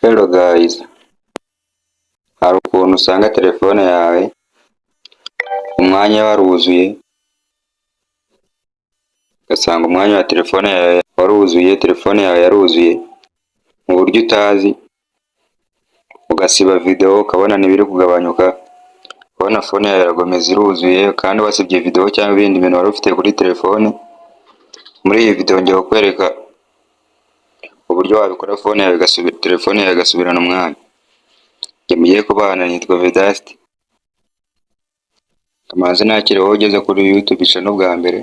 Hello guys, hari ukuntu usanga telefone yawe umwanya waruzuye, ugasanga umwanya wa telefone yawe waruzuye, telefone yawe yaruzuye mu buryo utazi, ugasiba video ukabona ntibiri kugabanyuka, ukabona phone yawe irakomeza iruzuye kandi wasibye video cyangwa ibindi bintu wari ufite kuri telefone. Muri iyi video ngiye kukwereka uburyo wabikora phone yawe igasubira, telefone yawe igasubirana umwanya. Njye mugiye kubana nitwa Vedaste. Kamanzi nakire wowe ugeze kuri YouTube channel bwa mbere.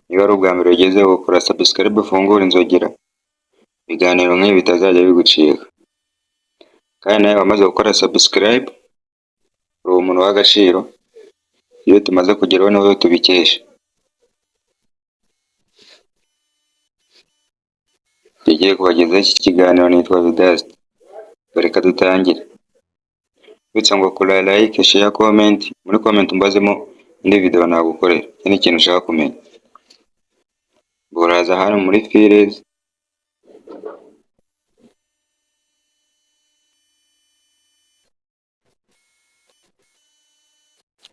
Niba ari ubwa mbere ugezeho, kora subscribe, ufungure inzogera, ibiganiro nk'ibi bitazajya bigucika. Kandi nawe wamaze gukora subscribe, uri umuntu w'agaciro, iyo tumaze kugeraho ni wowe tubikesha. Tugiye kubagezaho iki kiganiro nitwa Vedaste. Reka dutangire. Bitse ngo kora like, share, comment, muri comment umbazemo indi video nagukorera, ikindi kintu ushaka kumenya. Uraza hano muri files,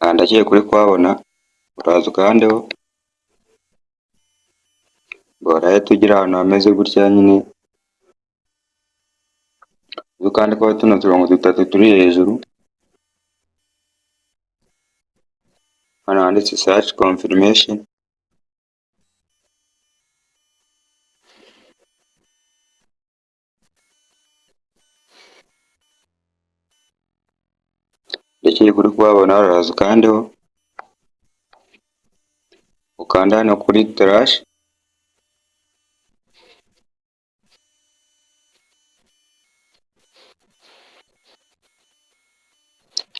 aha ndakeka uri kuhabona, uraza ukandeho, urahita ugira ahantu hameze gutya nyine, ukande kuri tuno turongo dutatu turi hejuru, hano handitse search confirmation, ndakeka uri kuhabona, uraza ukandeho, ukanda hano kuri trash,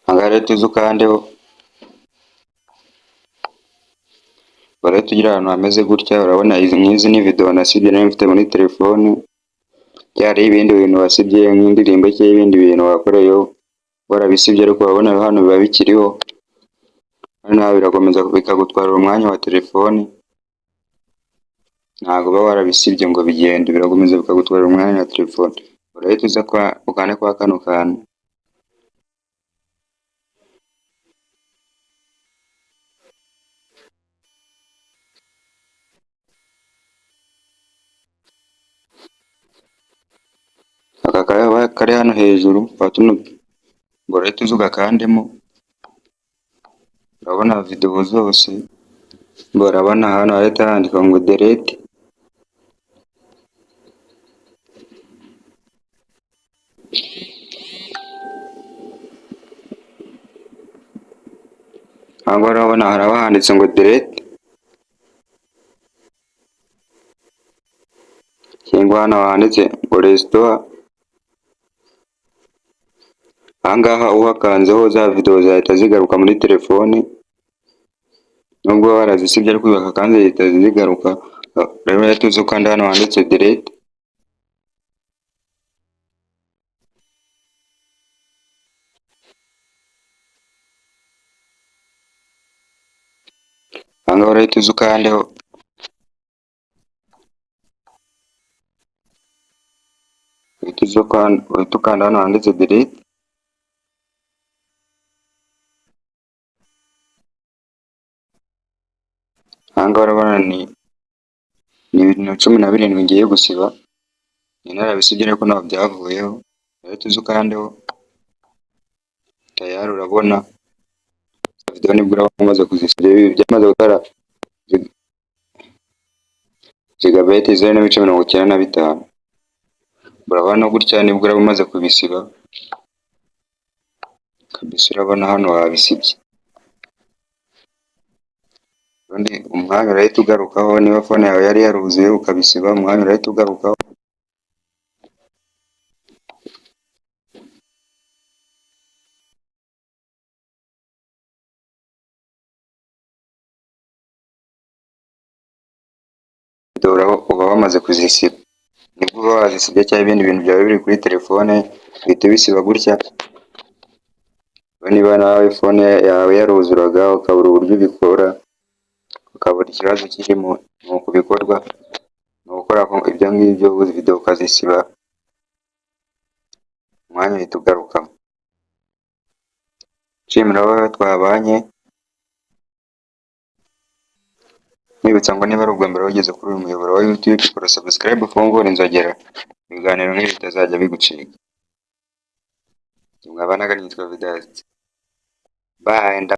aha rero tuze ukandeho, urahita ugira ahantu hameze gutya. Urabona izi nk'izi ni video nasibye nari mfite muri telefone, byari ibindi bintu wasibye nk'indirimbo cyangwa ibindi bintu wakoreyeho warabisibye, ariko urabona hano biba bikiriho, hano birakomeza bikagutwarira umwanya wa telefone, ntabwo uba warabisibye ngo bigende, birakomeza bikagutwarira umwanya wa telefone. Urahita uza ukande kwa kano kantu, aka kari hano hejuru, ngo urahita uza ugakandemo, urabona video zose, urabona hano harahita handika ngo delete, aha ngaha urabona haraba handitse ngo delete, cyangwa hano handitse ngo restore. Aha ngaha uhakanzeho za video zahita zigaruka muri telefone, nubwo warazisibye ariko uhakanze zihita zigaruka. Rero urahita uza ukanda hano handitse delete, aha ngaha urahita uza ukandeho, uhita ukanda hano handitse delete, aha ngaha urabona ni ibintu 17 ngiye gusiba, nari narabisibye ariko ntabwo byavuyeho, urahita uza ukandeho, tayari urabona video nibwo uraba umaze kuzisiba. Ibi byamaze gutwara gigabyte 0.95, urabona gutya nibwo uraba umaze kubisiba kabisa, urabona hano wabisibye. Ubundi umwanya urahita ugarukaho, niba phone yawe yari yaruzuye ukabisiba, umwanya urahita ugarukaho. Uba wamaze kuzisiba, nibwo uba wazisibye cyangwa ibindi bintu byawe biri kuri telefone uhita ubisiba gutya. Niba nawe phone yawe yaruzuraga ukabura uburyo ubikora, ukabura ikibazo kirimo, ni uku bikorwa, ni ugukora ibyo ngibyo video ukazisiba. Umwanya uhita ugarukamo. Nshimira wowe twabanye, nkwibutsa ngo niba ari ubwa mbere wageze kuri uyu muyoboro wa YouTube, kora subscribe, ufungure inzogera, ibiganiro nk'ibi bitazajya bigucika. Mwabanaga nitwa Vedaste. Bye.